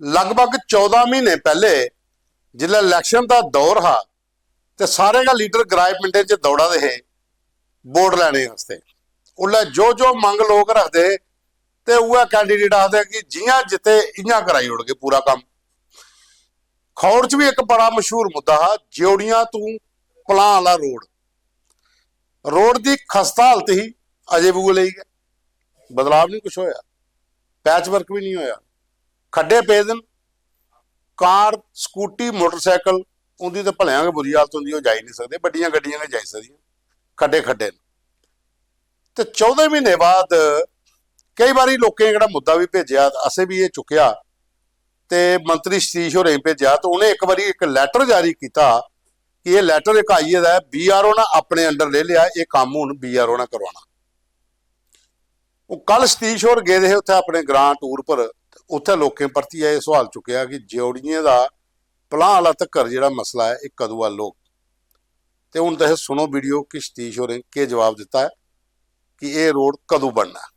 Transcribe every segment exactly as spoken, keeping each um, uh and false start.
लगभग चौदां म्हीने पैह्ले जिसलै इलैक्शन दा दौर हा ते सारे गै लीडर ग्राएं पिंडें च दौड़ा दे हे वोट लैने आस्तै। उसलै जो जो मंग लोक रखदे हे ते उ'ऐ कैंडीडेट आखदे कि जि'यां जित्ते इ'यां कराई ओड़गे पूरा कम्म। खौड़ च बी इक बड़ा मशहूर मुद्दा हा, ज्योड़ियां तू पलां आह्ला रोड। रोड दी खस्ता हालत ही, अजें बी उ'ऐ लेई गै, बदलाव निं कुछ होया, पैच वर्क बी निं होया। खड्डे पेदे न, कार, स्कूटी, मोटरसाइकल, उं'दी ते भलेआं गै बुरी हालत होंदी, ओह् जाई निं सकदे, बड्डियां गड्डियां गै जाई सकदियां, खड्डे खड्डे न। ते चौदां म्हीने बाद केई बारी लोकें एह्कड़ा मुद्दा बी भेजेआ, असें बी एह् चुक्केआ ते मंत्री सतीश होरें गी भेजेआ, ते उ'नें इक बारी इक लैटर जारी कीता कि एह् लैटर इक आई गेदा ऐ, बीआरओ ने अपने अंडर लेई लेआ, एह् कम्म हून बीआरओ ने करवाना। ओह् कल सतीश होर गेदे हे उत्थै अपने ग्रां टूर पर, ते उत्थै लोकें परतियै एह् सवाल चुक्केआ कि ज्यौड़ियें दा पलां आह्ला तक्कर जेह्ड़ा मसला ऐ, एह् कदूं हल होग। ते हून तुस सुनो वीडियो कि सतीश होरें केह् जवाब दित्ता ऐ कि एह् रोड कदूं बनना ऐ।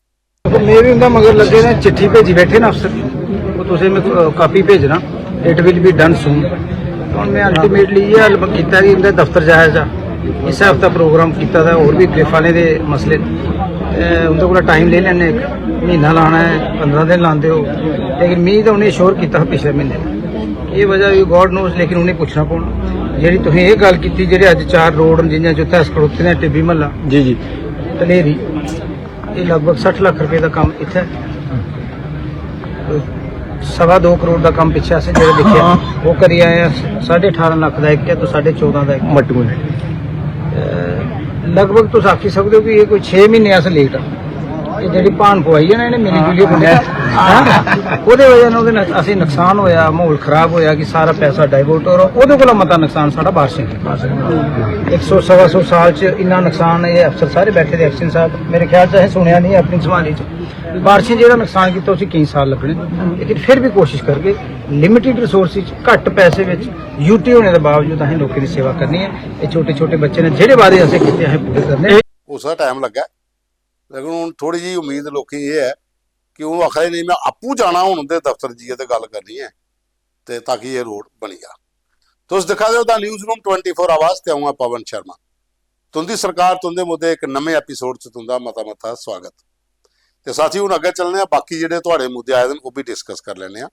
में बी उं'दा मगर लग्गे दा, चिट्ठी भेजी बैठे न अफसर, ओह् तुसें में कापी भेजना, it will be done soon। हून में अल्टीमेटली इ'यै हल कीता कि इं'दे दफ्तर जाया जा। इस्सै हफ्ता प्रोग्राम कीता दा, होर बी क्लिफ आह्लें दे मसले न। ते उं'दे कोला टाइम लेई लैने, इक म्हीना लाना ऐ, पंदरां दिन लांदे ओ, लेकिन मी ते उ'नें श्योर कीता हा पिछले म्हीने। एह् वजह होई गॉड नोज, लेकिन उ'नें पुच्छना पौना। जेह्ड़ी तुसें एह् गल्ल कीती, जेह्ड़े अज्ज चार रोड न, जि'यां जित्थै अस खड़ोते दे आं, टिब्बी म्हल्ला, जी जी तलेरी, एह् लगभग सट्ठ लक्ख रपेऽ दा कम्म इत्थै, सवा दो करोड़ दा कम्म पिच्छे असें जेह्ड़ा दिक्खेआ, ओह् करी आए आं। साढ़े ठारां लक्ख दा इक ऐ, तो साढ़े चौदां दा इक। मट्टू ऐ। लगभग तुस आखी सकदे ओ कि एह् कोई छे म्हीने अस लेट आं। एह् जेह्ड़ी भान पोआई ऐ ना इ'नें मिली जुलियै बंदे, हैं? ओह्दे वजह कन्नै ओह्दे न-, असें नकसान होया, म्हौल खराब होया कि सारा पैसा डाइवर्ट होआ, ओह्दे कोला मता नकसान साढ़ा बारिशें दा। इक सौ सवा सौ साल च इन्ना नकसान एह् अफसर सारे बैठे दे, एक्शन साहब, मेरे ख्याल च असें सुनेआ नहीं अपनी जवानी च। बारिशें जेह्ड़ा नकसान कीता उसी केईं साल लग्गने, लेकिन फिर भी कोशिश करगे लिमिटेड रिसोर्स च, घट्ट पैसे बिच, यूटी होने दे बावजूद असें लोकें दी सेवा करनी ऐ। एह् छोटे छोटे बच्चे ने, जेह्ड़े वादे असें कीते असें पूरे करने। उसदा टाइम लग्गा, लेकिन हून थोड़ी जेही उम्मीद लोकें गी एह् ऐ कि ओह् आखा दे, "नेईं, में आपूं जाना हून उं'दे दफ्तर जाइयै ते गल्ल करनी ऐ ते ताकि एह् रोड बनी जा।" तुस दिक्खा दे ओ the news room twenty four आवाज ते अ'ऊं आं पवन शर्मा। तुं'दी सरकार, तुं'दे मुद्दे इक नमें एपिसोड च तुं'दा मता मता स्वागत। ते साथी, हून अग्गें चलने आं, बाकी जेह्ड़े थुआढ़े मुद्दे आए दे न ओह् बी डिस्कस करी लैने आं।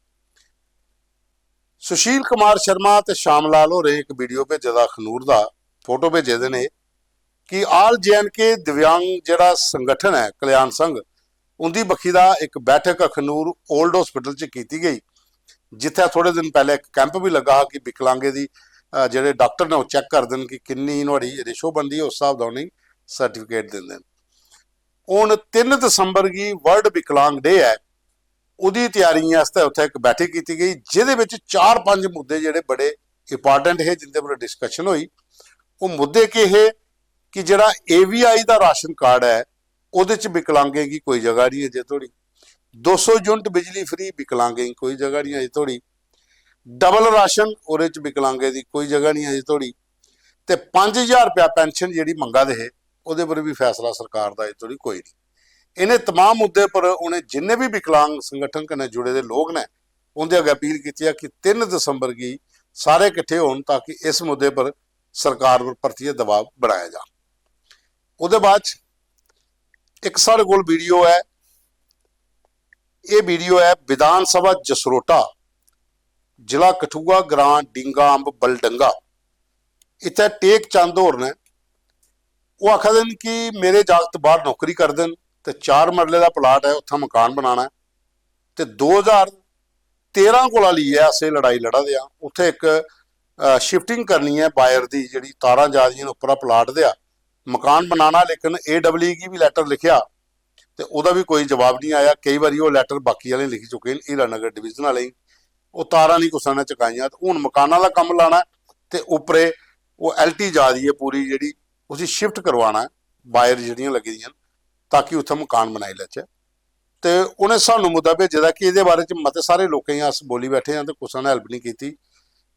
सुशील कुमार शर्मा ते श्याम लाल होरें इक वीडियो भेजे दा अखनूर दा, फोटो भेजे दे ने कि आल जे एंड के दिव्यांग जेह्ड़ा संगठन ऐ कल्याण संघ, उं'दी बक्खी दा इक बैठक अखनूर ओल्ड हॉस्पिटल च कीती गेई, जित्थै थोड़े दिन पैह्ले इक कैंप बी लग्गा हा कि विकलांगें दी, अ, जेह्ड़े डाक्टर न ओह् चैक करदे न कि किन्नी नुहाड़ी रेशो बनदी ऐ, उस स्हाब दा उ'नेंगी सर्टिफिकेट दिंदे न। हून तिन्न दिसंबर गी वर्ल्ड विकलांग डे ऐ, ओह्दी त्यारियें आस्तै उत्थै इक बैठक कीती गेई, जेह्दे बिच चार पंज मुद्दे जेह्ड़े बड़े इंपार्टेंट हे, जिंदे पर डिस्कशन होई। ओह् मुद्दे केह् हे कि जेह्ड़ा एवीआई दा राशन कार्ड ऐ, ओह्दे च विकलांगें गी कोई जगह निं अजें धोड़ी, दो सौ यूनिट बिजली फ्री, विकलांगें गी कोई जगह निं अजें धोड़ी, डबल राशन, ओह्दे च विकलांगें दी कोई जगह निं अजें धोड़ी, ते पंज ज्हार रपेआ पेंशन जेह्ड़ी मंगा दे हे, ओह्दे पर बी फैसला सरकार दा अजें धोड़ी कोई निं। इ'नें तमाम मुद्दे पर उ'नें जिन्ने बी विकलांग संगठन कन्नै जुड़े दे लोक न, उं'दे अग्गें अपील कीती ऐ कि तिन्न दिसंबर गी सारे किट्ठे होन, ताकि इस मुद्दे पर सरकार पर परतियै दबाव बनाया जा। ओह्दे बाद च इक साढ़े कोल वीडियो ऐ, एह् वीडियो ऐ विधान सभा जसरोटा, जिला कठुआ, ग्रां डींगा अम्ब बलडंगा। इत्थै टेक चंद होर न, ओह् आखा दे न कि मेरे जागत बाहर नौकरी करदे न ते चार मरले दा प्लाट ऐ, उत्थै मकान बनाना ऐ। ते दो ज्हार तेरां कोला लेइयै अस एह् लड़ाई लड़ा दे आं। उत्थै इक, अ, शिफ्टिंग करनी ऐ वायर दी, जेह्ड़ी तारां जा दियां न उप्परा प्लाट दे आ, मकान बनाना, लेकिन एडब्ल्यू गी बी लैटर लिखेआ ते ओह्दा बी कोई जवाब निं आया। केई बारी ओह् लैटर बाकी आह्लें लिखी चुके न, हीरानगर डिवीजन आह्लें गी, ओह् तारां निं कुसै ने चकाइयां। ते हून मकाना दा कम्म लाना ऐ ते उप्परे ओह् एलटी जा दी ऐ पूरी, जेह्ड़ी उसी शिफ्ट करवाना ऐ, वायर जेह्ड़ियां लग्गी दियां न, ताकि उत्थै मकान बनाई लैचै। ते उ'नें सानू मुद्दा भेजे दा कि एह्दे बारे च मते सारे लोकें गी अस बोली बैठे आं ते कुसै ने हेल्प निं कीती।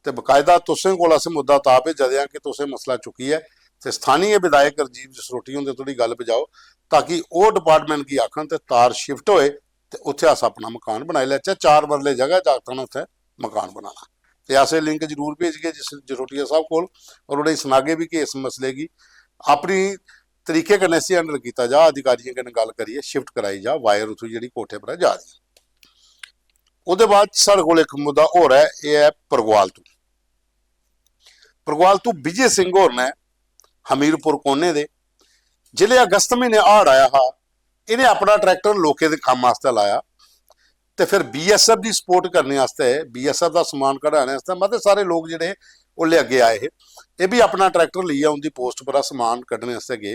ते बकायदा तुसें कोल अस मुद्दा तां भेजा दे आं कि तुसें मसला चुक्कियै ते स्थानीय विधायक राजीव जसरोटी हुंदे धोड़ी गल्ल पजाओ, ताकि ओह् डिपार्टमेंट गी आखन ते तार शिफ्ट होए ते उत्थै अस अपना मकान बनाई लैचै। चार मरले जगह जागतां ने उत्थै मकान बनाना। ते अस एह् लिंक जरूर भेजगे जिस जसरोटिया साहब कोल, और उ'नेंगी सनागे बी कि इस मसले गी अपनी तरीके कन्नै इसी हैंडल कीता जा, अधिकारियें कन्नै गल्ल करियै शिफ्ट कराई जा वायर उत्थूं जेह्ड़ी कोठे पर जा दी ऐ। ओह्दे बाद साढ़े कोल इक मुद्दा होर ऐ, एह् ऐ परगवाल तू। परगवाल तू विजय सिंह होर ने हमीरपुर कोने दे, जिसलै अगस्त म्हीने हाड़ आया हा, इ'नें अपना ट्रैक्टर लोकें दे कम्म आस्तै लाया ते फिर बीएसएफ दी सपोर्ट करने आस्तै, बीएसएफ दा समान कढाने आस्तै मते सारे लोक जेह्ड़े हे, ओल्लै अग्गें आए हे। एह् बी अपना ट्रैक्टर लेइयै उं'दी पोस्ट परा समान कड्ढने आस्तै गे।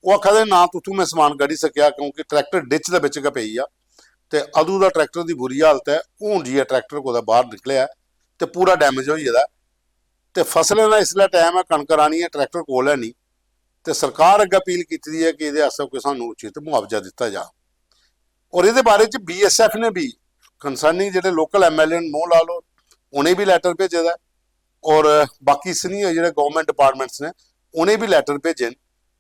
ओह् आखा दे, "ना तुत्थूं में समान कड्ढी सकेआ, क्योंकि ट्रैक्टर डिच दे बिच गै पेई गेआ।" ते अदूं दा ट्रैक्टर दी बुरी हालत ऐ। हून जाइयै ट्रैक्टर कुतै बाहर निकलेआ ऐ ते पूरा डैमेज होई गेदा ऐ। ते फसलें दा इसलै टैम ऐ, कनक राह्नी ऐ, ट्रैक्टर कोल है नहीं। ते सरकार अग्गें अपील कीती दी ऐ कि एह्दे आस्तै कोई सानूं उचित मुआवजा दित्ता जा। और एह्दे बारे च बीएसएफ ने बी, कंसर्निंग जेह्ड़े लोकल एमएलए न मोहन लाल होर, उ'नें बी लैटर भेजे दा ऐ। और बाकी सीनियर जेह्ड़े गवर्नमेंट डिपार्टमेंट्स ने, उ'नें बी लैटर भेजे न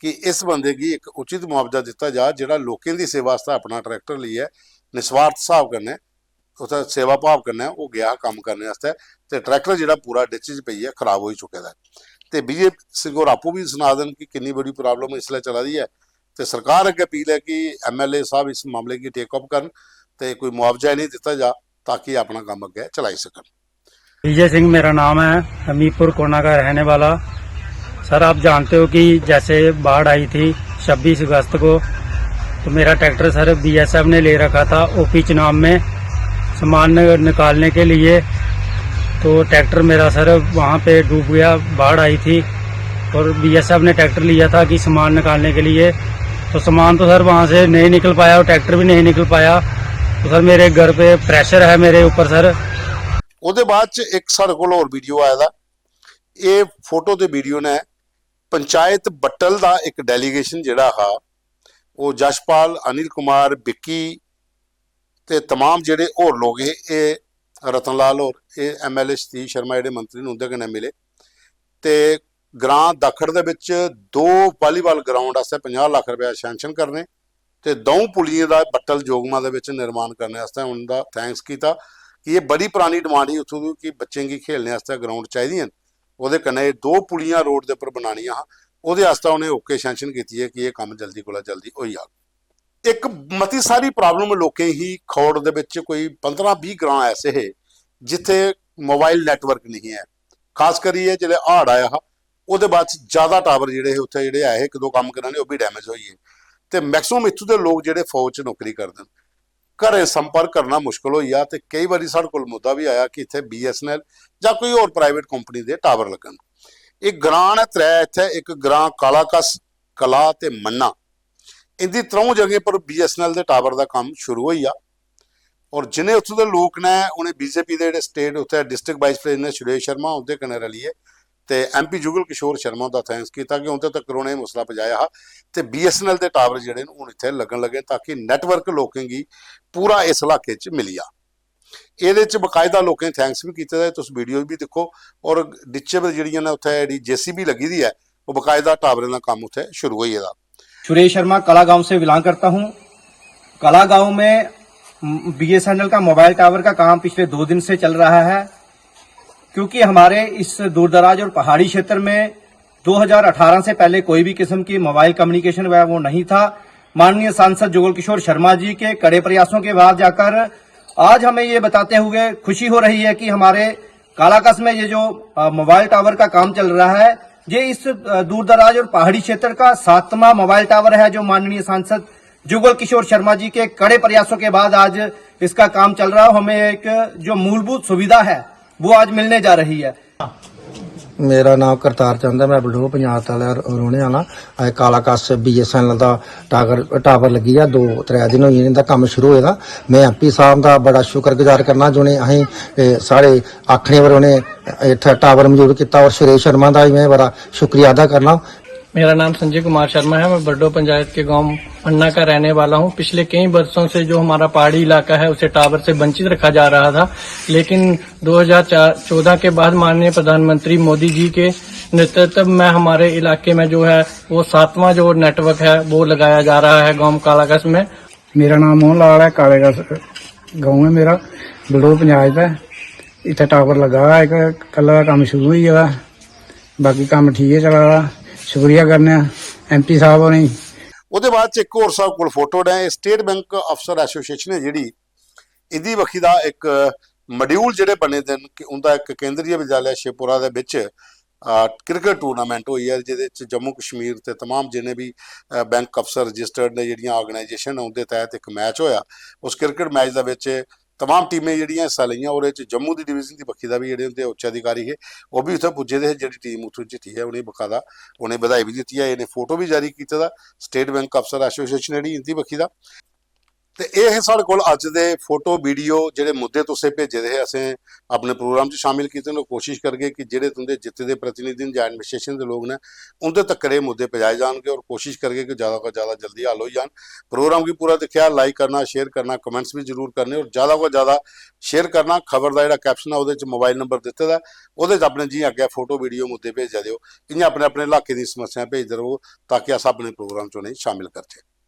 कि इस बंदे गी इक उचित मुआवजा दित्ता जा, जेह्ड़ा लोकें दी सेवा आस्तै अपना ट्रैक्टर लेइयै निस्वार्थ स्हाब कन्नै उत्थै सेवा भाव कन्नै ओह् गेआ हा कम्म करने आस्तै, ते ट्रैक्टर जेह्ड़ा पूरा डिच च पेइयै खराब होई चुके दा ऐ। ते विजय सिंह होर आपूं बी सना दे न कि किन्नी बड़ी प्रॉब्लम इसलै चला दी ऐ। ते सरकार अग्गें अपील ऐ कि एमएलए साहब इस मामले गी टेक अप करन ते कोई मुआवजा इ'नेंगी दित्ता जा, ताकि अपना कम्म अग्गें चलाई सकन। विजय सिंह मेरा नाम है, हमीरपुर कोना का रहने वाला। सर, आप जानते हो कि जैसे बाढ़ आई थी छब्बीस अगस्त को, तो मेरा ट्रैक्टर सर बीएसएफ ने ले रखा था ओपी चुनाव में सामान न-, निकालने के लिए। तो ट्रैक्टर मेरा सर वहाँ पे डूब गया, बाढ़ आई थी और बीएसएफ ने ट्रैक्टर लिया था कि सामान निकालने के लिए। तो सामान तो सर वहाँ से नहीं निकल पाया और ट्रैक्टर भी नहीं निकल पाया। तो सर, मेरे घर पे प्रेशर है मेरे ऊपर सर। ओह्दे बाद च इक साढ़े कोल होर वीडियो आए दा। एह् फोटो ते वीडियो ने पंचायत बट्टल दा इक डेलीगेशन जेह्ड़ा हा, ओह् यशपाल, अनिल कुमार, विक्की ते तमाम जेह्ड़े होर लोक हे, एह् रतन लाल होर, एह् एमएलए सतीश शर्मा जेह्ड़े मंत्री न, उं'दे कन्नै मिले ते ग्रां दाखड़ दे बिच दो वालीबाल ग्राउंड आस्तै पंजाह् लक्ख रपेआ सैंक्शन करने ते द'ऊं पुलियें दा बट्टल जोगमा दे बिच निर्माण करने आस्तै उं'दा थैंक्स कीता कि एह् बड़ी परानी डिमांड ही उत्थूं दी कि बच्चें गी खेलने आस्तै ग्राउंड चाहिदियां न। ओह्दे कन्नै एह् दो पुलियां रोड दे उप्पर बनानियां हा, ओह्दे आस्तै उ'नें ओके सैंक्शन कीती ऐ कि एह् कम्म जल्दी कोला जल्दी होई जाग। इक मती सारी प्रॉब्लम लोकें ही, खौड़ दे बिच कोई पंदरां बीह् ग्रां ऐसे हे जित्थै मोबाइल नैटवर्क नेईं ऐ। खास करियै जिसलै हाड़ आया हा, ओह्दे बाद च ज्यादा टावर जेह्ड़े हे उत्थै जेह्ड़े ऐ हे, इक दो कम्म करने आह्ले, ओह् बी डैमेज होई गे। ते मैक्सिमम इत्थूं दे लोक जेह्ड़े फौज च नौकरी करदे न, घरें संपर्क करना मुश्कल होई गेआ। ते केई बारी साढ़े कोल मुद्दा बी आया कि इत्थै बीएसएनएल जां कोई होर प्राइवेट कंपनी दे टावर लग्गन। एह् ग्रां न त्रै इत्थै, इक ग्रां कालाकस, कला ते मन्ना। इंदी त्र'ऊं जगहें पर बीएसएनएल दे टावर दा कम्म शुरू होई गेआ। और जिन्ने उत्थूं दे लोक न, उ'नें बीजेपी दे जेह्ड़े स्टेट उत्थै district vice president Suresh Sharma उं'दे कन्नै रलियै ते एमपी जुगल किशोर शर्मा हुंदा थैंक्स कीता कि उं'दे तक्कर उ'नें एह् मसला पजाया हा। ते बीएसएनएल दे टावर जेह्ड़े न, हून इत्थै लग्गन लगे ताकि नैटवर्क लोकें गी पूरा इस इलाके च मिली जा। एह्दे च बकायदा लोकें थैंक्स बी कीते दा ऐ, तुस वीडियो बी दिक्खो। और डिच्चे पर जेह्ड़ियां न, उत्थै जेह्ड़ी जेसीबी लग्गी दी ऐ, ओह् बकायदा टावरें दा कम्म उत्थै शुरू होई गेदा। सुरेश शर्मा, कला गांव से बिलोंग करता हूं। कला गांव में बीएसएनएल का मोबाइल टावर का काम पिछले दो दिन से चल रहा है, क्योंकि हमारे इस दूरदराज और पहाड़ी क्षेत्र में दो हज़ार अठारह से पहले कोई भी किस्म की मोबाइल कम्युनिकेशन वह वो नहीं था। माननीय सांसद जुगल किशोर शर्मा जी के कड़े प्रयासों के बाद जाकर आज हमें ये बताते हुए खुशी हो रही है कि हमारे कालाकस में ये जो, अ, मोबाइल टावर का काम चल रहा है, ये इस, अ, दूरदराज और पहाड़ी क्षेत्र का सातवां मोबाइल टावर है, जो माननीय सांसद जुगल किशोर शर्मा जी के कड़े प्रयासों के बाद आज इसका काम चल रहा है। हमें एक जो मूलभूत सुविधा है, वो आज मिलने जा रही है। मेरा नांऽ करतार चंद ऐ, में बलडोह पंचायत आह्ला रौह्ने आह्ला। अज्ज कालाकस बीएसएनएल दा टावर, टावर लग्गी गेआ, दो त्रै दिन होई गे इं'दा कम्म शुरू होए दा। में एमपी साह्ब दा बड़ा शुक्रगुजार करना जि'नें असें, ए, साढ़े आखने पर उ'नें इत्थै टावर मंजूर कीता, और सुरेश शर्मा दा बी में बड़ा शुक्रिया अदा करना। मेरा नाम संजय कुमार शर्मा है। मैं बरडो पंचायत के गांव अन्ना का रहने वाला हूं। पिछले कई वर्षों से जो हमारा पहाड़ी इलाका है, उसे टावर से वंचित रखा जा रहा था, लेकिन दो हज़ार चौदह के बाद माननीय प्रधानमंत्री मोदी जी के नेतृत्व में हमारे इलाके में जो है, वो सातवां जो नेटवर्क है, वो लगाया जा रहा है गांव कालाकस में। मेरा नांऽ मोहन लाल ऐ, काले का गांव ऐ मेरा, बलडोह पंचायत ऐ। इत्थै टावर लग्गा दा इक, कल्लै दा कम्म शुरू होई गेदा, बाकी कम्म ठीक गै चला दा। शुक्रिया करने आं एमपी साहब होरें गी। ओह्दे बाद च इक होर साढ़े कोल फोटो न, एह् स्टेट बैंक अफसर एसोसिएशन ऐ जेह्ड़ी, इं'दी बक्खी दा इक मॉड्यूल जेह्ड़े बने दे न कि उं'दा इक केंद्रीय विद्यालय शिवपुरा दे बिच क्रिकेट टूर्नामेंट होई ऐ, जेह्दे च जम्मू कश्मीर ते तमाम जिन्ने बी बैंक अफसर रजिस्टर्ड ने, जेह्ड़ियां ऑर्गेनाइजेशन न, उं'दे तैह्त इक मैच होआ। उस क्रिकेट मैच दे बिच तमाम टीमें जेह्ड़ियां हिस्सा लेइयां, ओह्दे च जम्मू दी डिवीजन दी बक्खी दा बी जेह्ड़े उं'दे उच्चाधिकारी हे, ओह् बी उत्थै पुज्जे दे हे। जेह्ड़ी टीम उत्थूं जित्ती ऐ, उ'नेंगी बकायदा उ'नें बधाई बी दित्ती ऐ। इ'नें फोटो बी जारी कीते दा स्टेट बैंक अफसर एसोसिएशन जेह्ड़ी इं'दी बक्खी दा। ते एह् हे साढ़े कोल अज्ज दे फोटो, वीडियो, जेह्ड़े मुद्दे तुसें भेजे दे हे, असें अपने प्रोग्राम च शामिल कीते न। कोशिश करगे कि जेह्ड़े तुं'दे जित्ते दे प्रतिनिधि न जां एडमिनिस्ट्रेशन दे लोक न, उं'दे तक्कर एह् मुद्दे पजाए जान गे और कोशिश करगे कि जैदा कोला जैदा जल्दी हल होई जान। प्रोग्राम गी पूरा दिक्खेआ, लाइक करना, शेयर करना, कमेंट्स बी जरूर करने और जैदा कोला जैदा शेयर करना। खबर दा जेह्ड़ा कैप्शन ऐ, ओह्दे च मोबाइल नंबर दित्ते दा ऐ, ओह्दे च अपने जि'यां अग्गें फोटो, वीडियो, मुद्दे भेजा दे ओ, इ'यां अपने अपने इलाके दी समस्यां भेजदे र'वो, ताकि अस अपने प्रोग्राम च उ'नेंगी शामिल करचै।